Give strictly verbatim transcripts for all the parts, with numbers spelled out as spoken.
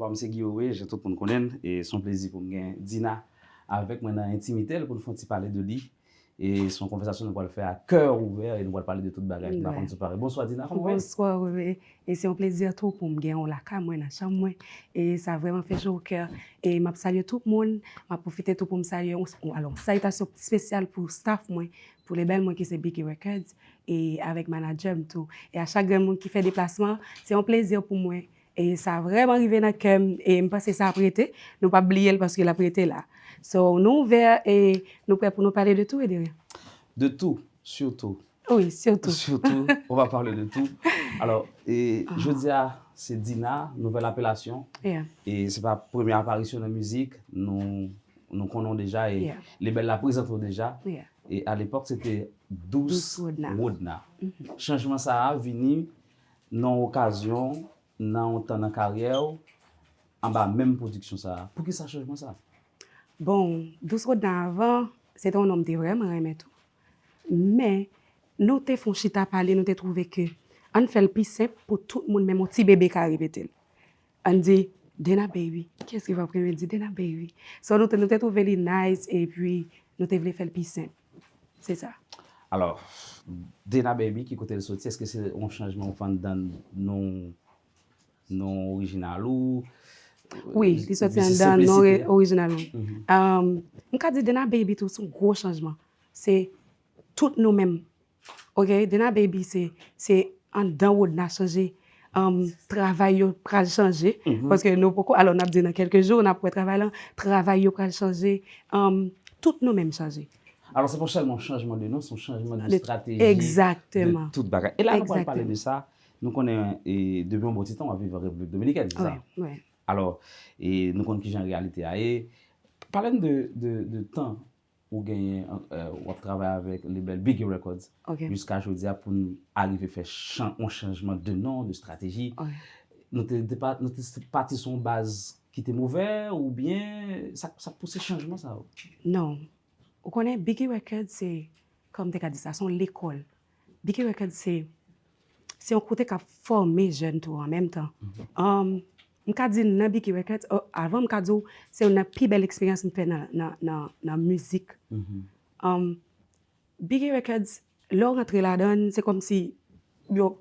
Bon, m se Guy Wewe, jan tout moun konnen l, e se yon plezi pou m gen Dina avèk mwen nan entimite l pou n fè yon ti pale de li. E se yon konvèsasyon nou pral fè a kè ouvè e nou pral pale de tout bagay. M pa konn si w pare. Bonswa, Dina, kòman w ye? Bonswa, Wewe. E se yon plezi tou pou m gen w lakay mwen, nan chanm mwen. E sa vrèman fè cho o kè. E m ap salye tout moun. M ap pwofite tou pou m salye yon, alò, yon salitasyon espesyal pou staff mwen, pou lebèl mwen ki se Biggy Records, e avèk manadjè m tou. E a chak grenn moun ki fè deplasman, se yon plezi pou mwen. E sa vrèman rive nan kè m, e m panse sa ap rete. Nou p ap bliye l paske l ap rete la. So, nou ouvè e nou prè pou nou pale de tout e de rien. De tout, surtout. Wi, surtout. Surtout, on va parler de tout. Alò, e jodi a, se Dina, nouvèl apelasyon. Yeah. E se pa premye aparisyon nan mizik, nou, nou konnen w deja, e Yeah. lebèl la prezante w deja. Yeah. E alepòk, se te Douce Douce Rodna. Rodna. Mhm. Chanjman sa a vini nan okazyon, nan yon tan nan karyè w, anba menm pwodiksyon sa a. Poukisa chanjman sa a? Bon, Douce Rodna avan, se te yon nonm m te vrèman renmen tou. Men, nou te fè yon chita pale, nou te twouve ke ann fè l pi senp pou tout moun, menm yon ti bebe ka repete l. Ann di, Dena Baby. Kiyès ki p ap renmen di Dena Baby? So, nou te, nou te twouve li nice, epi nou te vle fè l pi senp. Se sa. Alò, Dena Baby, ki kote l soti? Èske se yon chanjman ou fè anndan non, non orijinal ou? Wi, li soti anndan non re- orijinal mwen. Mhm. Um, m ka di Dena Baby tou, se yon gwo chanjman. Se tout nou menm. Ok, Dena Baby se, se anndan Rodna chanje. Um, travay yo pral chanje. Mhm. Paske nou poko, alò n ap di nan kèlke jou, n ap wè travay lan, travay yo pral chanje. Um, tout nou menm chanje. Alò, se pa sèlman yon chanjman de non, se yon chanjman de De- estrateji, Egzakteman. De tout bagay. E la, nou pral pale de Egzakteman. Sa. Nou konnen, e, depi yon bon ti tan, w ap viv an Repiblik Dominikèn, se sa? Wi, wi. Alò, e, nou konn kijan reyalite a ye. Pale n de, de, de tan ou genyen, e, w ap travay avèk lebèl Biggy Records Ok. Jiska jodi a pou n arive fè chan- yon chanjman de non, de estrateji. Ok. Nou te, te pa- nou te pati sou yon baz ki te movè oubyen sa, sa k pouse chanjman sa yo? Non. Ou konnen Biggy Records se, kòman m te ka di sa, se yon lekòl. Biggy Records se, se yon kote k ap fòme jèn tou an menm tan. Mhm. Um, m ka di nan Biggy Records, oh, avan m ka di w, se youn nan pi bèl eksperyans m fè nan, nan, nan, nan mizik. Mhm. Um, Biggy Records, lè w rantre ladan l, se kòmsi yo,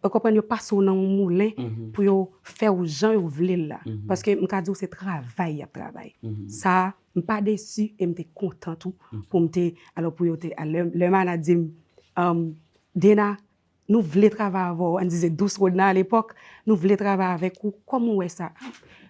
ou konprann, yo pase w nan yon moulen Mhm. pou yo fè w jan yo vle l la. Mhm. Paske m ka di w se travay y ap travay. Mhm. Sa, m pa desi e m te kontan tou Mhm. pou m te, alò pou yo te, lè, lè Mana di m, um, Dena, nou vle travay avè w, ann di se Douce Rodna alepòk, nou vle travay avèk ou, kòman w wè sa?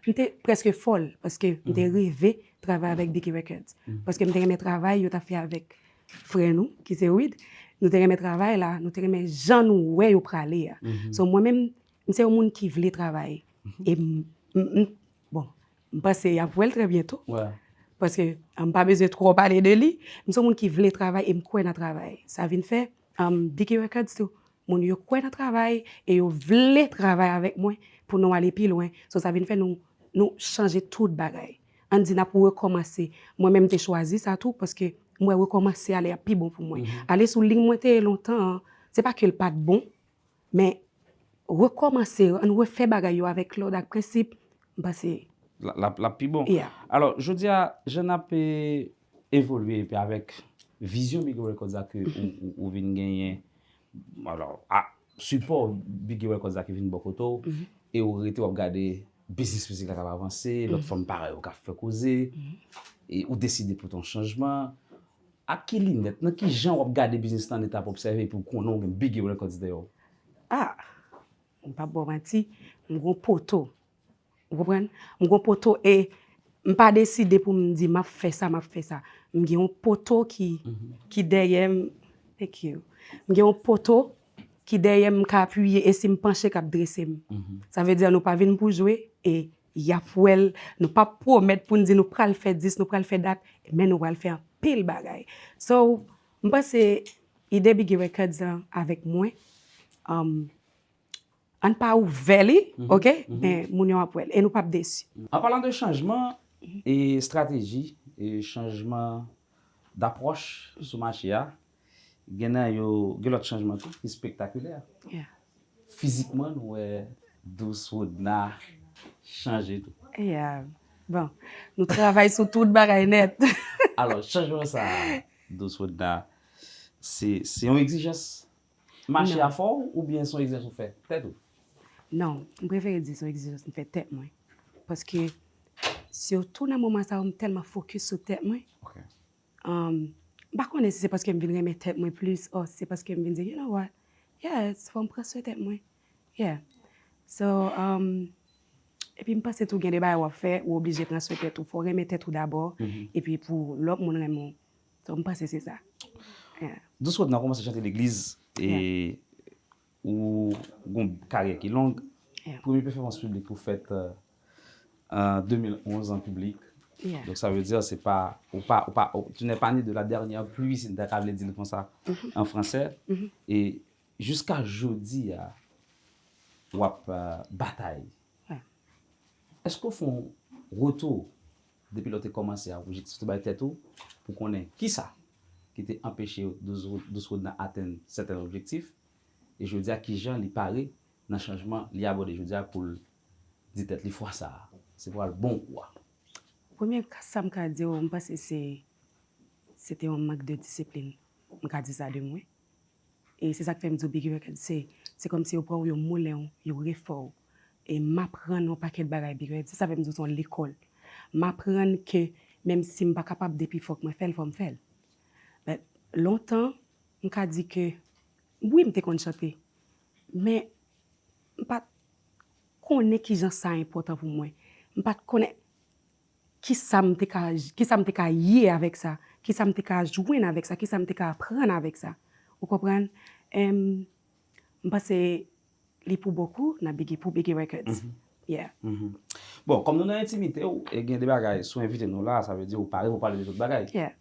M te prèske fòl, paske m te Mhm. reve travay avèk Biggy Records. Mhm. Paske m te renmen travay yo t ap fè avèk frè nou, ki se Wid. Nou te renmen travay la, nou te renmen jan nou wè yo prale a. Mhm. So, mwen menm, m se yon moun ki vle travay. Mhm. E m, m, m, bon, m panse y ap wè l trè byento. Wè. Paske, m pa bezwen twò pale de li. M se yon moun ki vle travay e m kwè nan travay. Sa vin fè, um, Biggy Records tou, moun yo kwè nan travay e yo vle travay avèk mwen pou nou ale pi lwen. So, sa vin fè nou, nou chanje tout bagay. Ann di n ap rekòmanse. Mwen menm, m te chwazi sa tou, paske m wè rekòmanse ale ap pi bon pou mwen. Mhm. Ale sou liy mwen te ye lontan an, se pa ke l pa t bon, men rekòmanse, ann refè bagay yo avèk lòd ak prensip, m panse L, l ap, l ap pi bon. Yeah. Alò, jodi a, jan n ap, e, evolye epi avèk vizyon Biggy Records la ke ou, ou, ou vin genyen, alò, a, sipò Biggy Records la ki vin bò kote w, Mhm. e ou rete w ap gade biznis mizik la k ap avanse, lòt Mhm. fanm parèy ou k ap fè koze, Mhm. e ou deside pou t yon chanjman. Ak ki linèt, nan ki jan w ap gade biznis lan, lè w ap obsève epi w konnen w gen Biggy Records dèyè w? Ah, m p ap ba w manti, m gon poto. Ou konprann? M gon poto e m pa deside pou m di m ap fè sa, m ap fè sa. M gen yon poto ki, Mhm. ki dèyè m. Thank you. M gen yon poto ki dèyè m, m ka apiye e si m panche k ap drese m. Mhm. Sa vle di nou pa vin pou jwe e y ap wè l. Nou p ap pwomèt pou n di nou pral fè dis, nou pral fè dat, men nou pral fè anpil bagay. So, m panse ide Biggy Records lan avèk mwen, um, ann pa ouvè li, Mhm, ok? Mhm. Men moun yo ap wè l e nou p ap desi. An palan de chanjman e estrateji, e chanjman dapwòch sou mache a, gen nan yo, gen lòt chanjman tou ki spektakilè. Yeah. Fizikman, nou wè Douce Rodna chanje tou. Yeah. Bon, nou travay sou tout bagay nèt. Alò, chanjman sa a, Douce Rodna, se se yon egzijans? Mache a fè w oubyen se yon egzijans ou fè tèt ou? Non, m prefere di se yon egzijans m fè tèt mwen. Paske sitou nan moman sa yo, m tèlman fokis sou tèt mwen. Ok. Um, m pa konnen si se paske m vin renmen tèt mwen plis, o si se paske m vin di, you know what? Yes, fò m pran swen tèt mwen. Yeah. So, um, epi m panse tou gen de bagay w ap fè, ou oblije pran swen tèt ou. Fò w renmen tèt ou dabò, epi pou lòt moun renmen w. So, m panse se sa. Yeah. Douce Rodna kòmanse chante legliz e ou gen yon karyè ki long. Yeah. Premye pèfòmans piblik ou fèt euh, an de mil onz an piblik. Yeah. Donc ça veut dire c'est pas ou pas ou pas ou- tu n'es pas né de la dernière pluie si n ta ka vle di l konsa an fransè. E jiska jodi a w ap euh, batay. Ouais. Èske w fè yon retou depi lè w te kòmanse a objektif ou bay tèt ou pou konnen kisa ki te anpeche Douce Rodna atenn sèten objektif e jodi a kijan li pare nan chanjman li abòde jodi a pou l di tèt li fwa sa a se pral bon kou a. Premye sa m ka di w, m panse se se te yon mank de disiplin. M ka di sa de mwen. E se sa k fè m di w Biggie Records se se kòmsi yo pran w, yo moulen w, yo refè w. E m aprann yon pakèt bagay Biggie Records. Se sa fè m di w se yon lekòl. M aprann ke menm si m pa kapab depi fòk mwen fè l, fò m fè l. But lontan, m ka di ke wi, m te konn chante. Men m pa t konnen kijan sa enpòtan pou mwen. M pa t konnen kisa m te ka kisa m te ka ye avèk sa, kisa m te ka jwenn avèk sa, kisa m te ka aprann avèk sa. Ou konprann? Em, m panse li pou bokou nan Biggie, pou Biggie Records. Yeah. Bon, kòm nou nan entimite w, e gen de bagay, si w envite nou la, sa vle di ou pare pou pale de tout bagay. Yeah.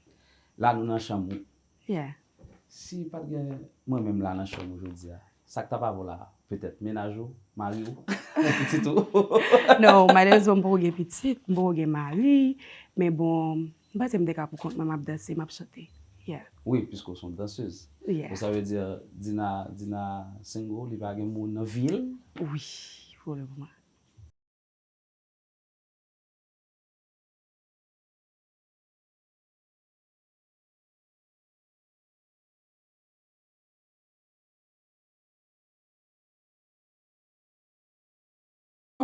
La nou nan chanm ou. Yeah. Si pa t gen mwen menm la nan chanm ou jodi a, sa k t ap avè w la, petèt mennaj ou, mari w, pitit ou. Non, malerezman, m poko gen pitit, m poko gen mari, men bon, m panse m te ka pou kont mwen, m ap danse, m ap chante. Yeah. Wi, piske w se yon dansez. Yeah. Sa vle di, Dina, Dina Single, li pa gen moun nan vi l? Wi, pou le moman.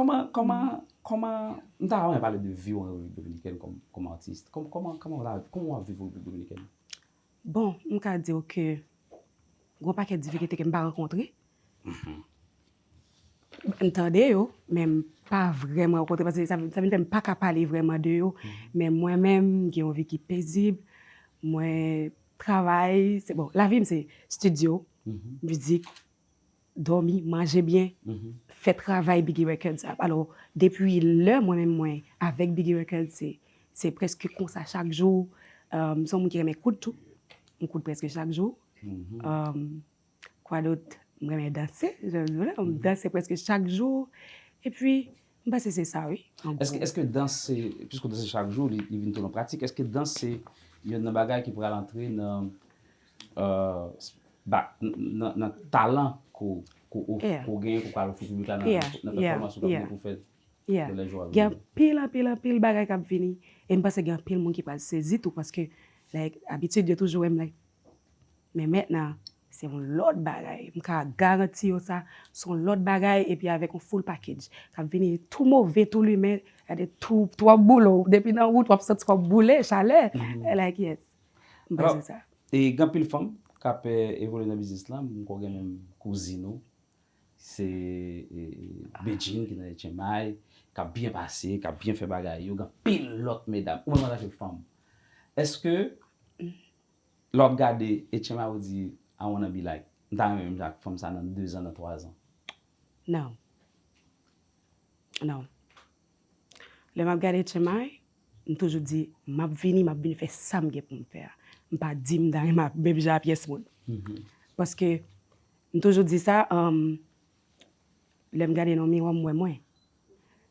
Kòman, kòman, kòman, m ta renmen pale de vi w an Repiblik Dominikèn kòm, kòm atis. Kòm, kòman, kòman w ta, kòman w ap viv Repiblik Dominikèn? Bon, m ka di w ke gon pakèt difikilte ke m pa rankontre. M tande yo, men m pa vrèman rankontre, paske sa, sa vin fè m pa ka pale vrèman de yo. Men mwen menm, m gen yon vi ki pezib. Mwen travay, se bon, lavi m se estidyo, mizik, dòmi, manje byen, fè travay Biggie Records ap. Alò, depi lè mwen menm mwen avèk Biggie Records, se, se prèske konsa chak jou. Um, m se yon moun ki renmen koud tou. M koud prèske chak jou. Um, kwa dòt? M renmen danse, jan m di w la, m danse prèske chak jou. Epi, m panse se sa, wi, an Èske, gwo. Èske dans se, piske w danse chak jou, li, li vin tou yon pratik, èske dans se youn nan bagay ki pral antre nan, euh, ba, nan, nan talan ke w, ke w, Yeah. ke w genyen, ke w pral ofri piblik la nan, Yeah, nan yeah, pèfòmans ou k ap yeah. gen pou w fè Yeah. nan lè jou a Gen vini? Anpil, anpil, anpil bagay k ap vini. E m panse gen anpil moun ki pral sezi tou, paske, like, abitid yo toujou wè m, like, men mentnan, se yon lòt bagay. M ka garanti yo sa, se yon lòt bagay, epi avèk yon full package. K ap vini tou move, tou limen, gade tou, twòp boule w. Depi nan wout, w ap santi kò w boule, chalè. Like, yes. M panse sa. E gen anpil fanm k ap eh, evolye nan biznis lan, m kwè gen menm kouzin ou, se eh, Bedjine ki nan H M I, k ap byen pase, k ap byen fè bagay yo, gen anpil lòt medam. Ou menm antanke fanm, èske lè w ap gade H M I ou di, I wanna be like, m ta renmen menm jan ak fanm sa nan de zan, nan twa zan? Non. Non. Lè m ap gade H M I, m toujou di, m ap vini, m ap vin fè sa m gen pou m fè a. M pa di m ta renmen ap menm jan a pyès moun. Paske m toujou di sa, um, lè m gade nan miwa, m wè mwen.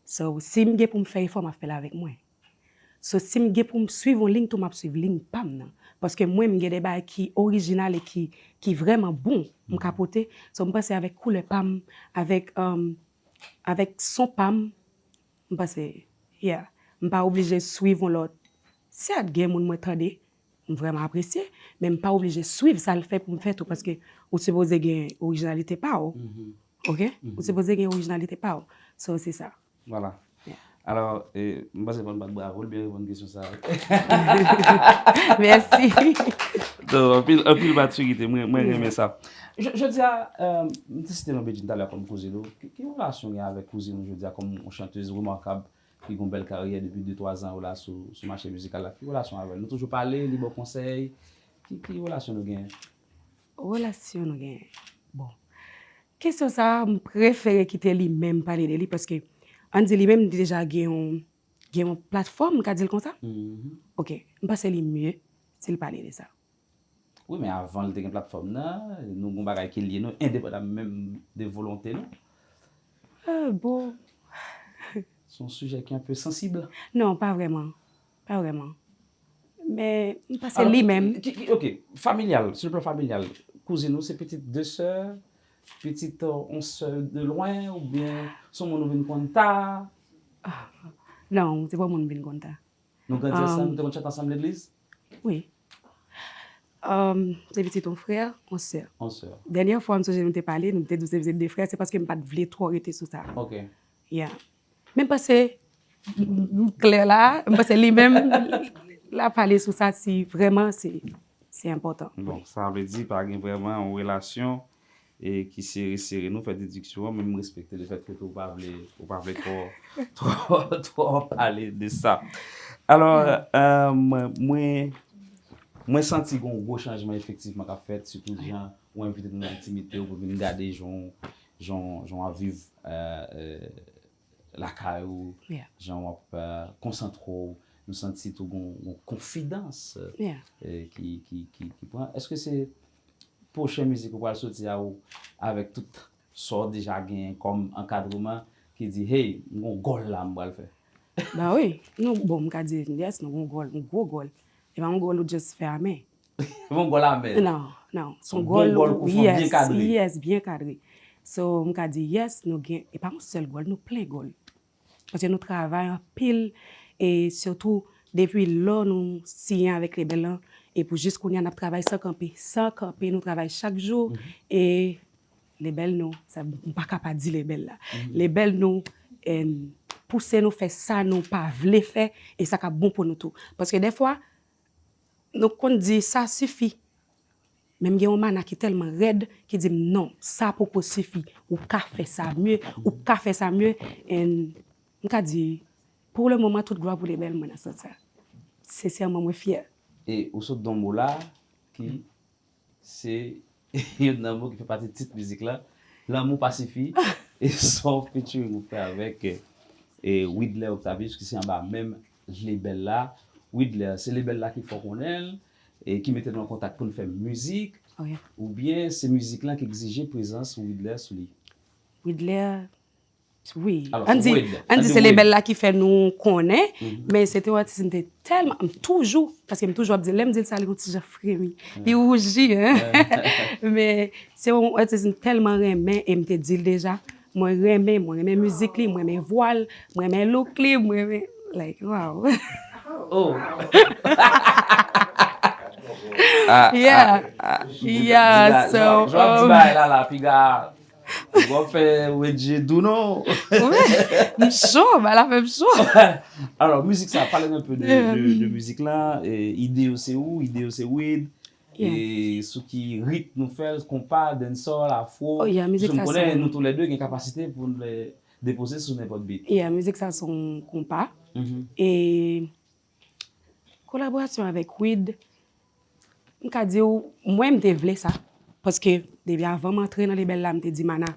So, si m gen pou m fè efò, m ap fè l avèk mwen. So, si m gen pou m swiv yon liy tou, m ap swiv liy pa m nan. Paske mwen, m gen de bagay ki orijinal e ki, ki vrèman bon, m ka pote. So, m panse avèk koulè pa m, avèk, um, avèk son pa m, M panse, yeah. M pa oblije swiv yon lòt. Sèt, gen moun mwen tande, m vrèman apresye, men m pa oblije swiv sa l fè pou m fè tou, paske ou sipoze gen orijinalite pa w. Oke? Ou sipoze gen orijinalite pa w. So, se sa. Vwala. Alò, e, m panse fò n bat bravo l byen reponn kesyon sa a. Mèsi. Non, anpil, anpil matirite, mwen, mwen renmen sa. Jodi a, euh, m te site non Bedjine talè kòm kouzin ou. Ki, ki relasyon w gen avèk kouzin ou jodi a kòm yon chantèz remakab ki gen yon bèl karyè depi de twa zan yo la sou, sou mache mizikal la? Ki relasyon avè l? Nou toujou pale, li ba w konsèy? Ki, ki relasyon nou genyen? Relasyon nou genyen. Bon. Kesyon sa a, m prefere kite li menm pale de li, paske ann di li menm li deja gen yon, gen yon platfòm, m ka di l konsa? Oke, m panse li mye si l pale de sa. Wi, men avan l te gen platfòm nan, nou gen yon bagay ki lye nou, endepandan menm de volonte nou. Ah, bon. Se yon sijè ki enpe sansib. Non, pa vrèman. Pa vrèman. Men, m panse li menm. Ki, ki, ok, familyal, sou le plan familyal, kouzin ou se pitit de sè, pitit, euh, yon sè de lwen, oubyen se yon moun ou vin konn ta? Ah, non, se pa moun m vin konn ta. Nou grandi ansanm, nou te konn chante ansanm legliz? Wi. Um, se pitit yon frè, yon sè. Yon sè. Dènyè fwa, m sonje nou te pale, nou te di w se pitit de frè, se paske m pa t vle twò rete sou sa. Ok. Yeah. Men m panse, m, m klè la, m panse li menm, l ap pale sou sa si vrèman se, se enpòtan. Bon, sa vle di pa gen vrèman yon relasyon e ki sere sere nou fè dediksyon an, men m respekte lefètke tou ou pa vle, ou pa vle twò, twò, twò pale de sa. Alò, euh, mwen, mwen, mwen santi gen yon gwo chanjman efektivman k ap fèt, sitou jan ou envite nou nan entimite w pou vin gade jan, jan, jan w ap viv, euh, euh, lakay ou, jan w ap, euh, konsantre w, nou santi tou gon, gon konfidans, euh, ki, ki, ki, ki pran. Èske se pwochen mizik ou pral soti a ou avèk tout sa w deja genyen kòm ankadreman ki di, hey, m gon gòl la m pral fè? Ba wi, nou, bon, m ka di, yes, nou gon gòl, yon gwo gòl. E pa yon gòl ou just fè a men. Yon gòl a men. Non, non. Se yon gòl, yes, yes, byen kadre. So, m ka di yes, nou gen, e pa yon sèl gòl, nou plen gòl. Paske nou travay anpil, e sitou depi lò nou siyen avèk lebèl lan, e pou jis kounye a n ap travay san kanpe, san kanpe, nou travay chak jou, e lebèl nou, sa, m pa ka pa di lebèl la. Lebèl nou, eh, pouse nou fè sa nou pa vle fè, e sa k ap bon pou nou tou. Paske dèfwa, nou konn di sa sifi. Men m gen yon mana ki tèlman rèd ki di m non, sa poko sifi. Ou ka fè sa mye, ou ka fè sa mye. And m ka di, pou le moman, tout glwa pou lebèl mwen nan sans sa. Sensèman, mwen fyè. E ou sot di yon mo la ki se youn nan mo ki fè pati tit mizik la, Lanmou pa sifi. E se yon featuring ou fè avèk, e, Widler Octavius ki se anba menm lebèl la. Widler, se lebèl la ki fè w konnen l, e ki mete nou an kontak pou n fè mizik, oubyen se mizik lan ki egzije prezans Widler sou li? Widler, wi. Ann di, ann di se lebèl la ki fè nou konnen, men se te yon atis m te tèlman, m toujou, paske m toujou ap di l, lè m di l sa, li gon ti jan fremi. Li wouji, hein. Men se yon atis m tèlman renmen, e m te di l deja, mwen renmen, mwen renmen mizik li, mwen renmen vwa l, mwen renmen look li, mwen renmen, like, wow. Oh. Yeah. Yeah, so, um, piga. Ou ap fè Wedje dou non. M cho, bagay la fè m cho. Alò, mizik sa, pale n enpe de, de, de mizik la. E, ide yo se ou, ide yo se Wid. E sou ki ritm nou fè l, konpa, dancehall, afro. Oh, yeah, mizik sa se, m konnen nou toulède gen kapasite pou n depoze sou nenpòt beat. Yeah, mizik sa se yon konpa. E kolaborasyon avèk Wid, m ka di w, mwen, m te vle sa. Paske, depi avan m antre nan lebèl la, m te di Mana,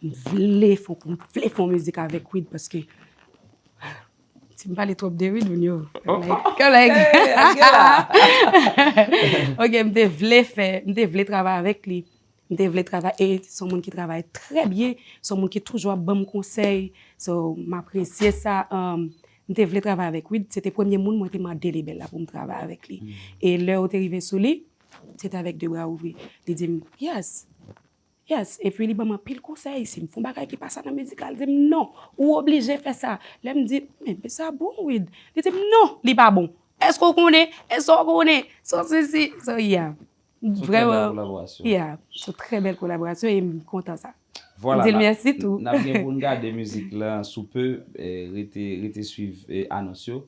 m vle fè, m vle fè yon mizik avèk Wid, paske, si m pale twòp de Wid, moun yo, like, like. Ok, m te vle fè, m te vle travay avèk li. M te vle travay, e se yon moun ki travay trè byen, se yon moun ki toujou ap ban m konsèy, so, m apresye sa. Um, m te vle travay avèk Wid, se te premye moun mwen te mande lebèl la pou m travay avèk li. E lè yo te rive sou li, se te avèk de bra ouvri. Li di m, yes, Yes, epi li ban m anpil konsèy. Si m fè yon bagay ki pa sa nan mizik la, li di m non, ou oblije fè sa. Lè m di, men, men sa bon, Wid. Li di m non, li pa bon. Èske w konnen? Èske w konnen? So, sesi, so, yeah. Vrèman, yeah, se yon trè bèl kolaborasyon e m kontan sa. M di l mèsi tou. N ap gen pou n gade mizik la sou pe, eh, rete, rete swiv, eh, anons yo.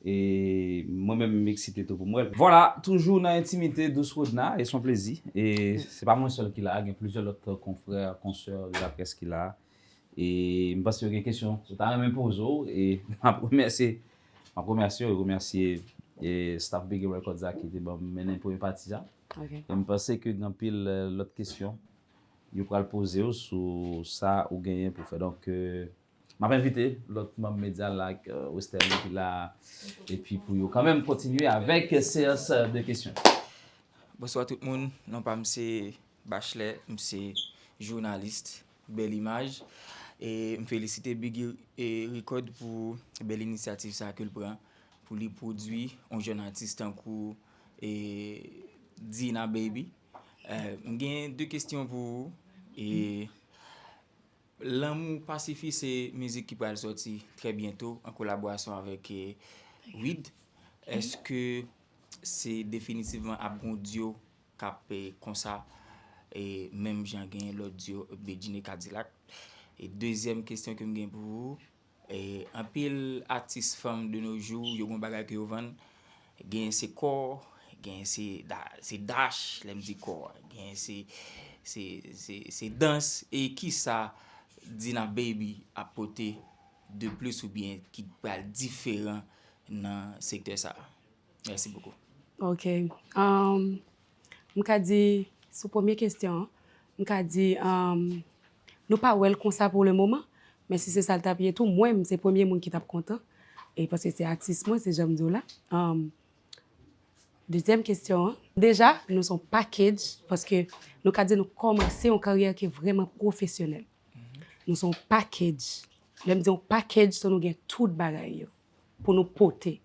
E mwen menm, m eksite tou pou m wè l. Vwala, toujou nan entimite Dous Rodna, e se yon plezi. E se pa mwen sèl ki la, gen plizyè lòt konfrè, konsè de la près ki la. E m panse yo gen kesyon yo ta renmen poze w, e m ap remèsye, m ap remèsye w, remèsye, e staff Biggie Records la ki te ban m mennen premye pati sa. E m panse ke gen anpil, eh, lòt kesyon yo pral poze w sou sa ou genyen pou fè. Donk, eh, m ap envite lòt manm medya la, eh, Westerlie ki la, epi pou yo kanmenm kontinye avèk seyans de kesyon. Bonswa tout moun, non pa m se Bachelet, m se jounalis, bèl imaj. E m felisite Biggie, e, Record pou bèl inisyativ sa ke l pran, pou li pwodui yon jèn atis tankou, e, Dina Baby. E, m gen de kesyon pou ou. E, Lanmou Pasifi se mizik ki pral sòti trè byento an kolaborasyon avèk, e, Wid. Èske se definitivman ap gon dyo k ap, e, konsa, e, menm jan gen lòt dyo Bedjine Kadilak? E dezyèm kesyon ke m gen pou ou, e, anpil atis fanm de nos jours, yo gon bagay ke yo vann, gen se kò, gen se da-, se dash, lè m di kò, gen se, se, se, se dans, e kisa Dina Baby ap pote de plis oubyen ki pral diferan nan sektè sa a? Mèsi bokou. Ok. Um, m ka di, sou premye kesyon an, m ka di, um, nou pa wè l konsa pou le moman, men si se sa l t ap ye tou, mwen, m se premye moun ki t ap kontan. E paske se atis mwen, se jan m di w la. Um, dezyèm kesyon an, deja, nou se yon package, paske nou ka di nou kòmanse yon karyè ki vrèman pwofesyonèl. Nou se yon package. Lè m di yon package, se nou gen tout bagay yo pou nou pote.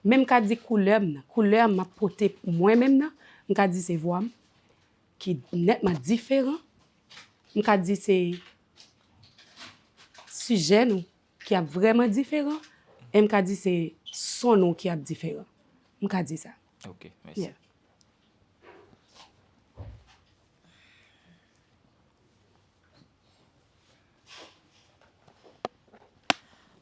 Men m ka di koulè m nan, koulè m ap pote mwen menm nan, m ka di se vwa m ki nètman diferan. M ka di se sijè nou ki ap vrèman diferan. E m ka di se son nou ki ap diferan. M ka di sa. Ok, mèsi. Yeah.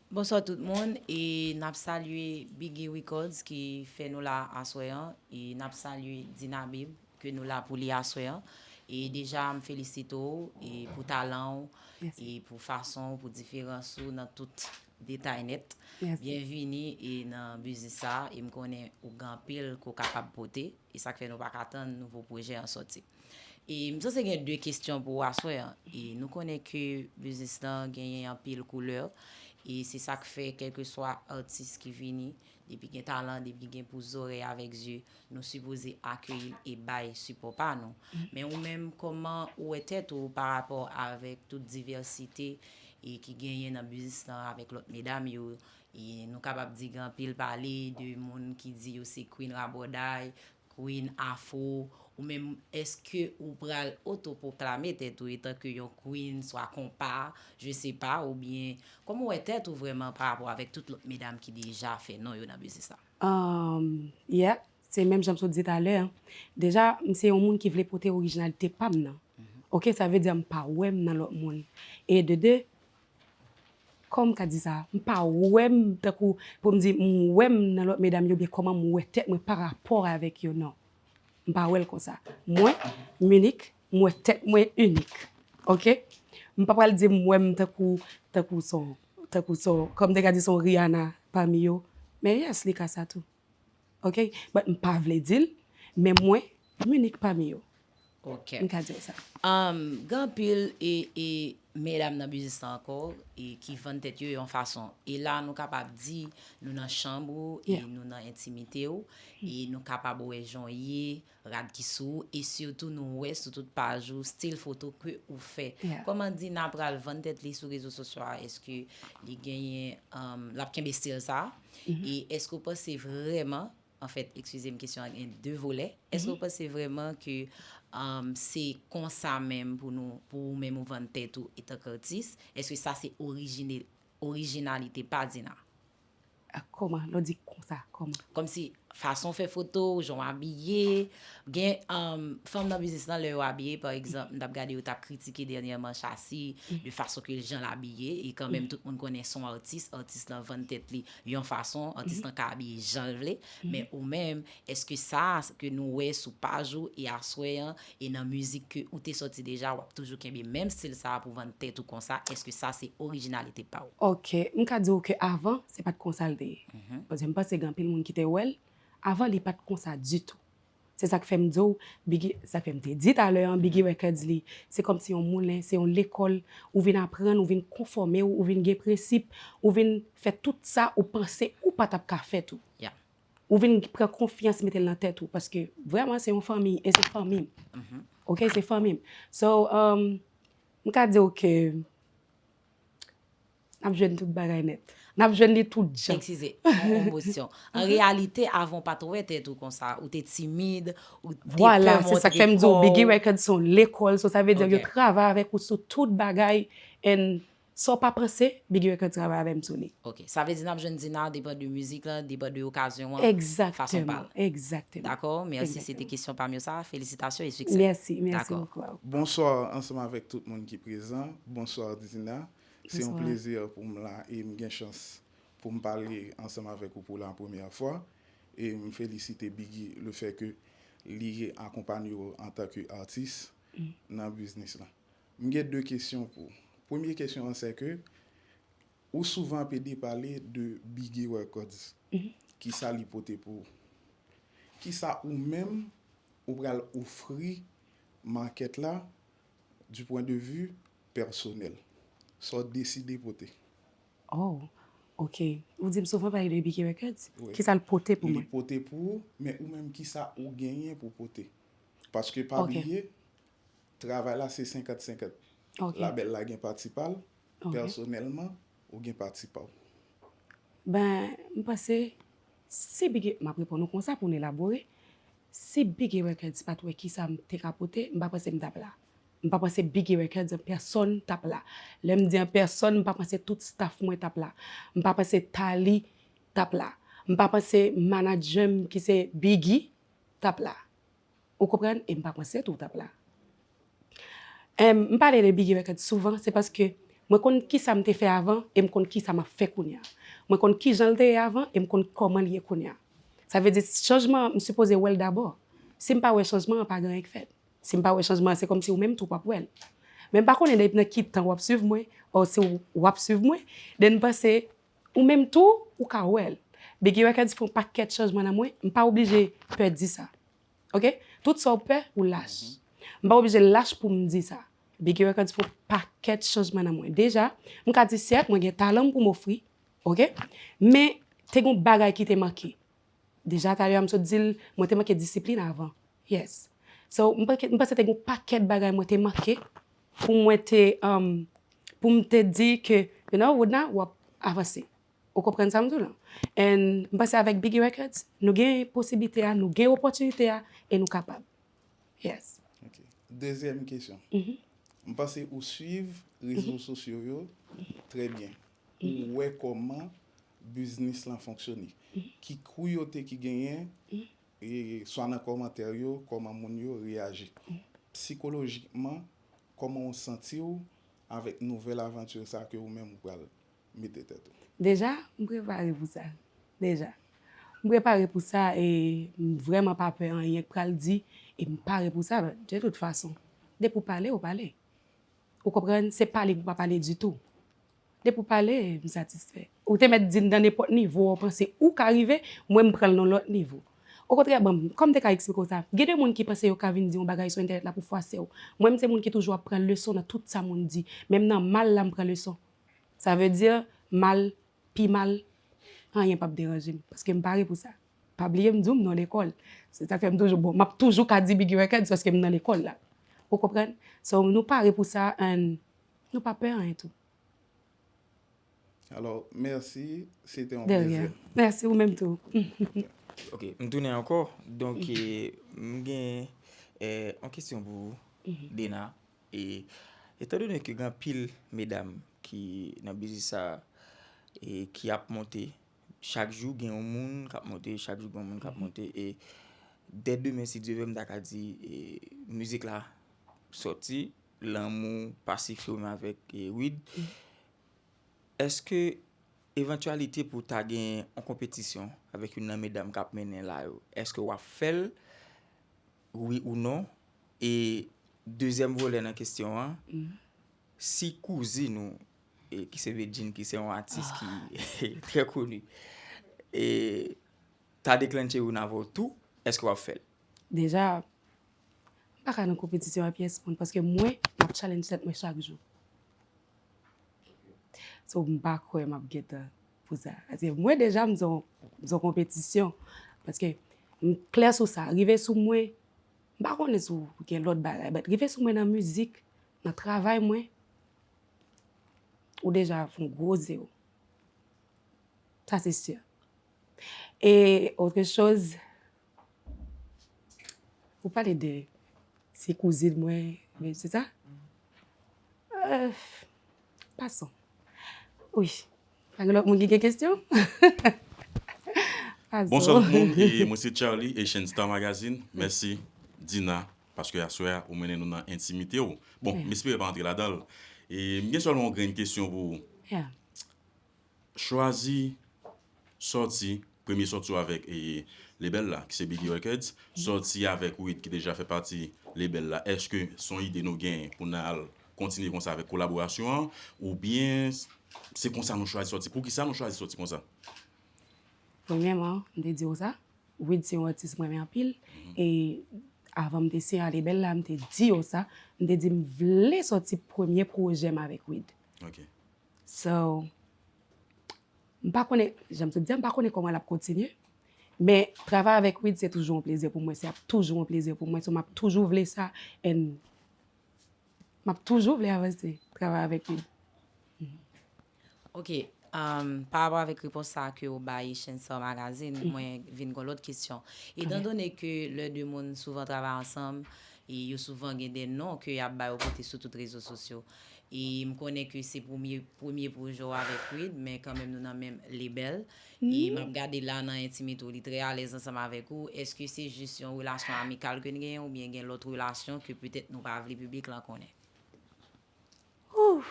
Bonswa tout moun, e n ap salye Biggie Records ki fè nou la aswè an, e n ap salye Dina Baby ke nou la pou li aswè an. E deja, m felisite w, e pou talan w, e pou fason w, pou diferans ou nan tout detay nèt. Byenvini, e nan biznis sa, e m konnen ou gen anpil ke w kapab pote, e sa k fè nou pa ka tann nouvo pwojè an sòti. E m sanse gen de kesyon pou ou aswè an. E nou konnen ke biznis lan genyen anpil koulè. E se sa k fè, kèlkeswa atis ki vini, depi gen talan, depi gen pou zòrèy avèk zye, nou sipoze akeyi l e bay sipò pa nou. Men ou menm, kòman ou wè tèt ou pa rapò avèk tout divèsite e ki genyen nan biznis lan avèk lòt medam yo? E nou kapab di gen anpil pale de moun ki di yo se queen rabòday, queen afro, ou menm, èske ou pral otopwoklame tèt ou etanke yon queen, swa konpa, je sais pas, oubyen kòman w wè tèt ou vrèman pa rapò avèk tout lòt medam ki deja fè non yo nan biznis la? Um, yeah, se menm jan m sot di talè a. Deja, m se yon moun ki vle pote orijinalite pa m nan. Ok, sa vle di m pa wè m nan lòt moun. E de de, kòman m ka di sa? M pa wè m tankou pou m di m wè m nan lòt medam yo, oubyen kòman m wè tèt mwen pa rapò avèk yo, non. M pa wè l konsa. Mwen, m inik, m wè tèt mwen inik. Ok? M pa pral di m wè m tankou, tankou son, tankou son, kòm m te ka di son Rihanna pami yo. Men yes, li ka sa tou. Ok? But m pa vle di l, men mwen, m inik pami yo. Ok. M ka di w sa. Um, gen anpil e, e medam nan biznis la ankò, e ki vann tèt yo yon fason. E la, nou kapab di, nou nan chanm ou, e nou nan entimite w, e nou kapab wè jan w ye, rad ki sou ou, e sitou nou wè sou tout paj ou, stil foto ke ou fè. Kòman Dina pral vann tèt li sou rezo sosyo a? Èske li genyen, um, l ap kenbe stil sa? E èske w panse vrèman, anfèt, eskize m, kesyon an gen de volè. Èske w panse vrèman ke, Um, se konsa menm pou nou, pou ou menm ou vann tèt ou etanke atis? Èske sa se orijine-, orijinalite pa Dina? Ah, kòman? Lè w di konsa, kòman? Kòmsi fason w fè foto, jan w abiye. Gen um, fanm nan biznis lan, lè yo abiye, pa egzanp, m t ap gade yo t ap kritike dènyèman Chasi, de fason ke jan l abiye, e kanmenm tout moun konnen se yon atis, atis lan vann tèt li yon fason, atis lan ka abiye jan l vle, men ou menm, èske sa ke nou wè sou paj ou e aswè an, e nan mizik ke ou te sòti deja, w ap toujou kenbe menm stil sa a pou vann tèt ou konsa, èske sa se orijinalite pa w? Ok, m ka di w ke avan, se pa t konsa l te ye. Paske m panse gen anpil moun ki te wè l, avan li pa t konsa ditou. Se sa k fè m di w, Biggie, sa k fè m te di talè an, Biggie Records li, se kòmsi yon moulen, se yon lekòl, ou vin aprann, ou vin konfòme w, ou vin gen prensip, ou vin fè tout sa ou panse ou pa t ap ka fè tou. Yeah. Ou vin pran konfyans mete l nan tèt ou, paske vrèman se yon fanmi, e se fanmi m. Ok, se fanmi m. So, um, m ka di w ke n ap jwenn tout bagay nèt. N ap jwenn li tout jan. Eskize, yon emosyon. An reyalite, avan w pa t wè tèt ou konsa, ou te timid, ou te Vwala, pè se sa k fè m di w, montre kò w. Biggie Records se yon lekòl, so sa vle di yo Ok. travay avèk ou sou tout bagay, and sa w pa panse, Biggie Records travay avè m sou li. Ok, sa vle di n ap jwenn Dina, depann de mizik lan, depann de okazyon an, fason pa Egzakteman, l. egzakteman. Dakò, mèsi, se te Egzakteman. Kesyon pa m yo sa, felisitasyon e siksè. Mèsi, mèsi Dakò. Beaucoup. Bonswa ansanm avèk tout moun ki prezan. Bonswa Dina. Se yon Bonswa. Plezi pou m la e m gen chans pou m pale ansanm avèk ou pou la premyè fwa. E m felisite Biggie le fè ke li akonpanye w antanke atis nan biznis lan. M gen de kesyon pou ou. Premye kesyon an se ke ou souvan pede pale de Biggie Records. Kisa li pote pou ou? Kisa ou menm ou pral ofri makèt la du point de vue pèsonèl? Sa w deside pote? Oh, ok. Ou di m souvan pale de Biggie Records? Wi. Kisa l pote pou Li mwen? Pote pou ou, men ou menm kisa ou genyen pou pote? Paske pa Ok. Bliye, travay la se senkant senkant. Ok. Labèl la gen pati pa l, Ok. Pèsonèlman, ou gen pati pa w. Ben, m panse, si Biggie, m ap reponn ou konsa pou n elabore, si Biggie Records pa t wè kisa m te ka pote, m pa panse m t ap la. M pa panse Biggie Records an pèsòn t ap la. Lè m di an pèsòn, m pa panse tout staff mwen t ap la. M pa panse Tali t ap la. M pa panse manadjè m ki se Biggie t ap la. Ou konprann? E m pa panse tou w t ap la. Em, m pale de Biggie Records souvan, se paske mwen konn kisa m te fè avan e m konn kisa m ap fè kounye a. Mwen konn kijan l te ye avan e m konn kòman l ye kounye a. Sa vle di, chanjman an, m sipoze wè l dabò. Si m pa wè chanjman an, pa gen anyen k fèt. Si m pa wè chanjman an, se kòmsi ou menm tou w p ap wè l. Men m pa konnen depi nan ki tan w ap swiv mwen, o si w, w ap swiv mwen, then m panse ou menm tou, ou ka wè l. Biggie Records fè yon pakèt chanjman nan mwen, m pa oblije pè di sa. Ok? Tout sa w pè, ou lach. M pa oblije lach pou m di sa. Biggie Records fè yon pakèt chanjman nan mwen. Deja, m ka di sèt, mwen gen talan m pou m ofri. Ok? Men, te gen yon bagay ki te manke. Deja, talè a m sot di l, mwen te manke disiplin avan. Yes. So, m panke, m panse te gen yon pakèt bagay mwen te manke pou mwen te, um, pou m te di ke, you know, Woodna, w ap avanse. Ou konprann sa m di w lan? And m panse avèk Biggie Records, nou gen posiblite a, nou gen opòtinite a, e nou kapab. Yes. Ok. Dezyèm kesyon. M panse ou swiv rezo sosyo yo trè byen. Ou wè kòman biznis lan fonksyone. Ki kouyote ki genyen, e, swa nan kòmantè yo, kòman moun yo reyaji. Sikolojikman, kòman w santi w avèk nouvèl avanti sa ke ou menm ou pral mete tèt ou? Deja, m prepare pou sa. Deja. M prepare pou sa e m vrèman pa pè anyen k pral di e m pare pou sa, de tout fason. Depi w pale, ou pale. Ou konprann? Se pale pou pa pale ditou. Depi w pale, m satisfè. Ou te mèt di m nan nenpòt nivo w panse ou ka rive, mwen m pran l nan lòt nivo. Okontrè, bon, kòm m te ka eksplike w sa, gen de moun ki panse yo ka vin di yon bagay sou entènèt la pou fwase w. Mwen, m se moun ki toujou ap pran leson nan tout sa moun di. Menm nan mal la, m pran leson. Sa vle di, mal, pi mal, anyen p ap deranje m. Paske m pare pou sa. Pa bliye m di w m nan lekòl. Se sa k fè m toujou, bon, m ap toujou ka di Biggie Records paske m nan lekòl la. Ou konprann? So, nou pare pou sa, and nou pa pè anyen tou. Alò, mèsi, se te yon De plezi. Rien. Mèsi, ou menm tou. Ok, m tounen ankò. Donk, eh, m gen Eh, yon kesyon pou ou, Dena. E, etandone ke gen anpil medam ki nan biznis sa, e ki ap monte, chak jou gen yon moun k ap monte, chak jou gen yon moun k ap monte, e dè demen, si Dye vle, m ta ka di, e, mizik la sòti, Lanmou, Pasifim avèk, e, Wid. Èske evantyalite pou ta gen yon konpetisyon avèk youn nan medam k ap mennen la yo, èske w ap fè l? Wi ou non? E dezyèm volè nan kesyon an, si kouzin ou, e, ki se Bedjine, ki se yon atis ki trè koni, e ta deklanche youn avè w tou, èske w ap fè l? Deja, m pa ka nan konpetisyon ak pyès moun, paske mwen, m ap challenge tèt mwen chak jou. So, m pa kwè m ap gentan pou sa. Paske mwen deja, m se yon, m se yon konpetisyon. Paske m klè sou sa. Rive sou mwen, m pa konnen si w gen lòt bagay, but rive sou mwen nan mizik, nan travay mwen, ou deja fè yon gwo zewo. Sa se si. E otre choz, ou pale de se kouzin mwen, men se sa? Euh, passons. Wi. Pa gen lòt moun ki gen kesyon? Passons. Bonswa tout moun, e mwen se Charlie, Haitian Star Magazine. Mèsi, Dina, paske aswè a ou mennen nou nan entimite w. Bon, m espere pa antre ladan l. E m gen sèlman yon grenn kesyon pou ou. Yeah. Chwazi sòti, premye sòti w avèk, e, lebèl la, ki se Biggie Records, sòti avèk Wid ki deja fè pati lebèl la. Èske se yon ide nou gen pou n al kontinye konsa avèk kolaborasyon an, oubyen se konsa nou chwazi sòti? Poukisa nou chwazi sòti konsa? Premyèman, m te di w sa, Wid se yon atis mwen renmen anpil, e avan m te siyen a lebèl la, m te di yo sa, m te di m vle sòti premye pwojè m avèk Wid. Ok. So, m pa konnen, jan m sot di a, m pa konnen kòman l ap kontinye, men travay avèk Wid se toujou yon plezi pou mwen, se ap toujou yon plezi pou mwen, so m ap toujou vle sa, and m ap toujou vle avanse, travay avèk Wid. Ok, um, pa rapò avèk repons sa a ke w bay Haitian Star Magazine, mwen vin gon lòt kesyon. Etandone ke lè de moun souvan travay ansanm, e yo souvan gen de non ke y ap ba yo pote sou tout rezo sosyo. E m konnen ke se premye, premye pwojè w avèk Wid, men kanmenm nou nan menm lebèl. E m ap gade la nan entimite w, li trè alèz ansanm avèk ou. Èske se jis yon relasyon amikal ke n genyen oubyen gen lòt relasyon ke petèt nou pa vle piblik lan konnen? Ooh.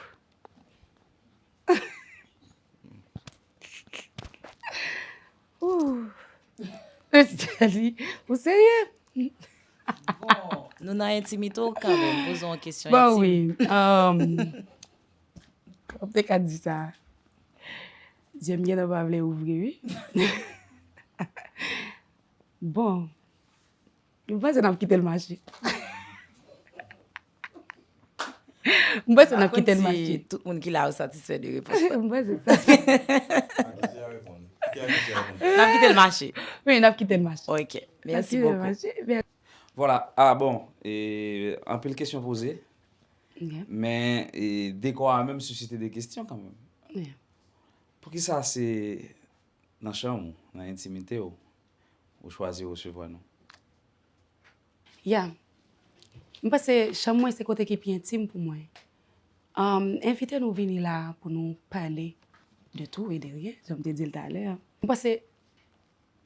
Ooh. Ou serye? Bon, nou nan entimite w kanmenm, poze yon kesyon entim. Bon, wi. Um, m te ka di sa. Zye m gentan pa vle ouvri, wi. Bon. M panse n ap kite l mache. M panse n ap kite l mache. M pa konn si tout moun ki la yo satisfè de repons la. M panse sa. N ap kite l mache. Wi, n ap kite l mache. Ok, mèsi bokou. Vwala, ah bon, e, anpil kesyon poze. Men, e, dekò a menm sisite de kesyon kanmenm. Poukisa se nan chanm ou, nan entimite w, ou chwazi resevwa nou? Ya. M panse chanm mwen se kote ki pi entim pou mwen. Um, envite nou vini la pou nou pale de tou e de ryen, jan m te di l talè a. M panse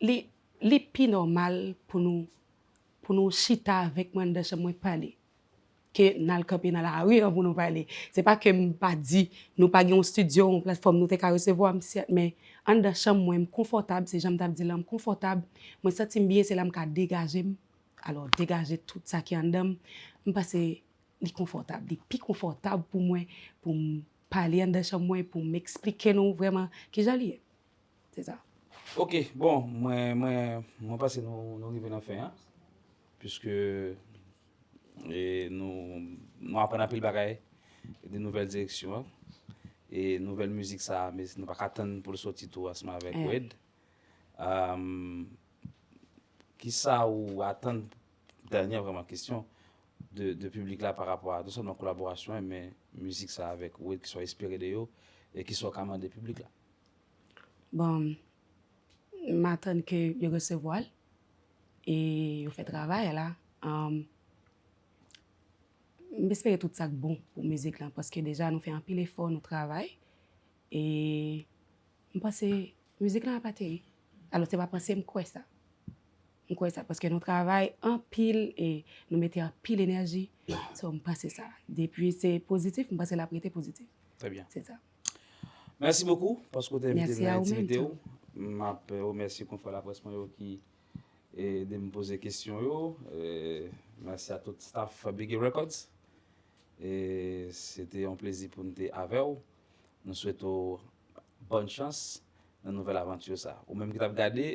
li, li pi nòmal pou nou, pou nou chita avèk mwen anndan chanm mwen pale. Ke n al kanpe nan lari an pou nou pale. Se pa ke m pa di nou pa gen yon estidyo, yon platfòm nou te ka resevwa m, sèt, men anndan chanm mwen, m konfòtab, se jan m t ap di l lan, m konfòtab, mwen santi m byen, se la m ka degaje m. Alò, degaje tout sa ki anndan m, m panse li konfòtab, li pi konfòtab pou mwen, pou m pale anndan chanm mwen, pou m eksplike nou vrèman kijan li ye. Se sa. Ok, bon, mwen, mwen, mwen panse nou, nou rive nan fen an, piske, e, nou, nou aprann anpil bagay de nouvèl direksyon an, e nouvèl mizik sa, men nou pa ka tann pou l soti tou ansanm avèk Wid. Um, kisa ou atann, dènye vrèman kesyon, de, de piblik la pa rapò a non sèlman kolaborasyon an, men mizik sa avèk Wid, kisa w espere de yo, e kisa w ka mande piblik la? Bon, m atann ke yo resevwa l e yo fè travay la. Um, Espere tout sa k bon pou mizik lan, paske deja nou fè anpil efò, nou travay. E m panse mizik lan ap ateri. Alò, se pa panse, m kwè sa. M kwè sa, paske nou travay anpil e nou mete anpil enèji. So, m panse sa. Depi se pozitif, m panse l ap rete pozitif. Très bien. Se sa. Mèsi bokou paske w te envite Mèsi m nan a ou menm entimite tou. W. M ap remèsye konfrè laprès mwen yo ki ede m poze kesyon yo. E mèsi a tout staff Biggie Records. E se te yon plezi pou n te avè w. Nou swete w bòn chans nan nouvèl avanti sa. Ou menm ki t ap gade,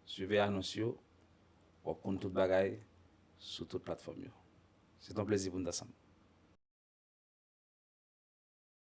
swive anons yo. W ap konn tout bagay sou tout platfòm yo. Se te yon plezi pou n t ansanm.